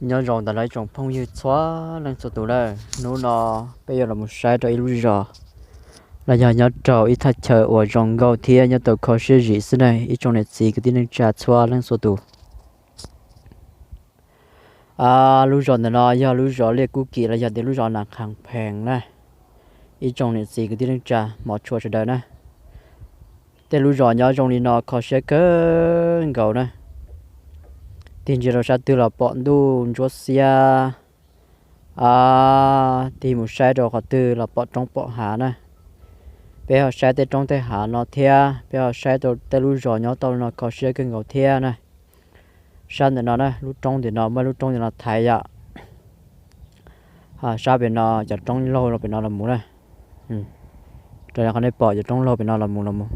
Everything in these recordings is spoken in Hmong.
Nyob zoo ntawm no ib tsoom phooj ywg txhua leej txhua tus na. Hnub no peb yuav los mus saib rau ib lub zos los yog nyob rau ib thaj chaw uas zoo nkauj thiab nyob tau kho siab zim xwb na ib tsoom niam txiv kwv tij neej tsa txhua leej txhua tus. Lub zos ntawm no yog lub zos Liaj Kub Kim los yog tias lub zos Nas Khas Phees na. Ib tsoom niam txiv kwv tij neej tsa hmov tshua sawv daws na, tej lub zos nyob zoo li no kho siab kawg nkaus na. Tig ntsia rau sab twg los pom ntuj ntsuab xiab, tig mus saib rau qhov twg los pom roob pom hav na. Peb ho saib tej roob tej hav no thiab peb ho saib rau tej lub zos nyob tau li no kho siab kawg nkaus thiab na. Sab ntawm no na, lub roob ntawm no muaj lub roob ntawm no thaiv yom. Sab pem no cov roob laug rau pem no los mus na. Raws li qhov nej pom cov roob laug pem no los mus los mus,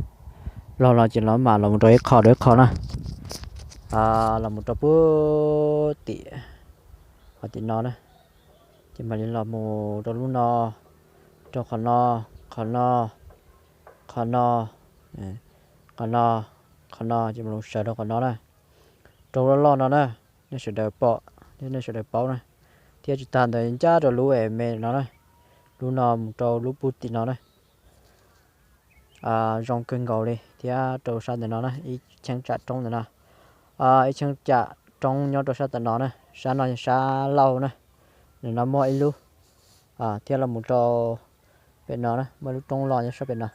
laug no ces los mam los mus rau ib qho rau ib qho na. Los mus rau puag tim qhov tim no na, ces mam li los mus rau lub no, rau qhov no, qhov no, qhov no, qhov no, qhov no ces mam li sawv rau qhov no na. Rau lub loj loj no na, nej sawv daws pom thiab nej sawv daws paub na. Thiab tsis tag ntawd ncaj rau lub es me no na, lub no mus rau lub puag tim no na. Zoo kawg nkaus li thiab rau sab ntawm no na, ib cheeb tsam roob ntawm no, ib cheeb tsam roob nyob rau sab tom no na, sab no yog sab laug na. Nws no muaj ib lub thiab los mus rau pem no na, muaj lub roob loj nyob sab pem no.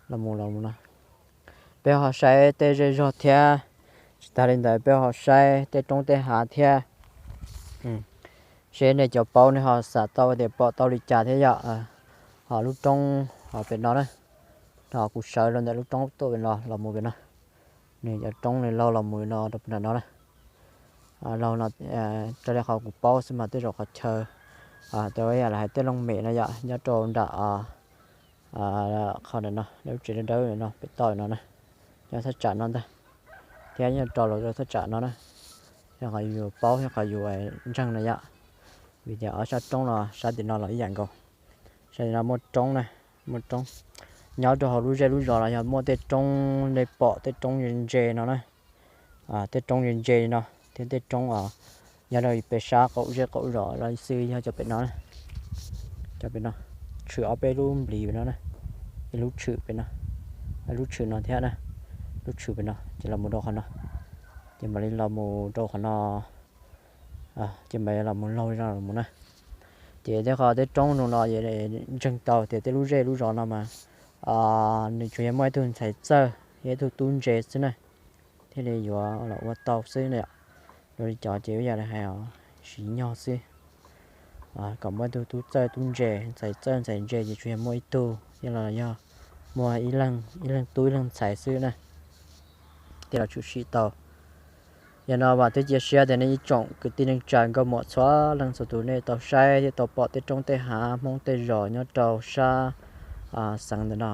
Los mus los mus no, peb ho saib tej zej zog thiab. Tsis tas li ntawd peb ho saib tej roob tej hav thiab, seb nej cov paub nej ho xav tau tias pom tau li cas thiab yom. Ho lub roob ho pem no na, no kuv sawv los ntawm lub roob tuaj pem no los mus pem no, nws cov roob nws laug los mus no rau pem no na. Laug no, raws li qhov kuv paub xwb mas tej zaum qhov chaw, tau yam li hais tej looj mem no yom, nyob rau nram qhov ntawm no, lub tsev dawb dawb no pem toj no na, nyob thaj tsam no ntag, thiab nyob rau los rau thaj tsam no na. Yog qhov yus paub thiab qhov yus ntseeg no yom, vim tias ob sab roob no sab tim no los ib yam nkaus. Sab tim no muaj roob na, muaj roob. Nyob rau hauv lub zej lub zos los yog muaj tej roob nej pom tej roob ntse ntse no na, tej roob ntse ntse no thiab tej roob nyob rau pem sab qaum zej qaum zos los xwb yog cov pem no, cov pem no, tshwm ob peb lub nplis pem no na, ib lub tshwm pem no, ib lub tshwm no thiab na, lub tshwm pem no ces los mus rau qhov no, ces mam li los mus rau qhov no, ces mam li los mus laug zog los mus na. Ces tej qhov tej roob no no ntseeg tau tias tej lub zej lub zos no mas nws tsuas yog muaj ib tug ntxhais txawj thiab ib tug tub ntse xwb na, thiaj li yuav los ua tau xwb na yom. Raws li cov ces ib yam li hais os, siv nyog xwb. Kom muaj ib tug tub txawj tub ntse, ntxhais txawj ntxhais ntse ces tsuas yog muaj ib tug thiab los yog muaj ib leeg tub ib leeg ntxhais xwb na, thiaj los tshwm sim tau. Yog no vam thiab cia siab tias nej ib tsoom kwv tij neej tsa nkauj muam txhua leej txhua tus nej tau saib thiab tau pom tej roob tej hav Hmoob tej zos nyob rau sab xeev ntawm no.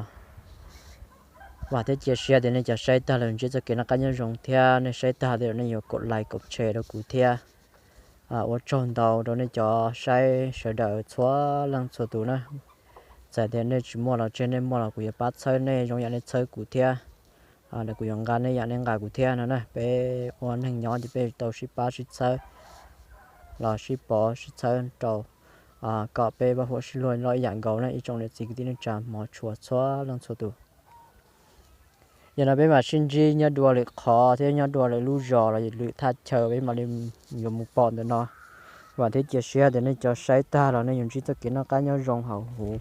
Vam thiab cia siab tias nej cov saib tag los ntsib txoj kev noj qab nyob zoo thiab nej saib tag tej zaum nej yuav kaum like kaum share rau kuv thiab. Ua tsaug ntau rau nej cov saib sawv daws txhua leej txhua tus na. Txawm tias nej tsis muaj los tseg, nej muaj los kuv yuav pab txhawb nej zoo yam nej txhawb kuv thiab. Kuv yuav nqa nej yam nej nqa kuv thiab no na. Peb ua neeg nyob ces peb tau sib pab sib txhawb los sib pov sib txhawb rau kom peb pab huam sib luag loj ib yam nkaus na ib tsoom niam txiv kwv tij neej tsa hmov tshua txhua leej txhua tus. Yog no peb mam sib ntsib nyob dua lwm qhov thiab nyob dua lwm lub zos los lwm thaj chaw peb mam li yuav mus pom ntawm no. Vam thiab cia siab tias nej cov saib tag los nej yuav ntsib txoj kev noj qab nyob zoo hauv huv.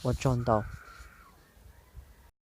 Ua tsaug ntau.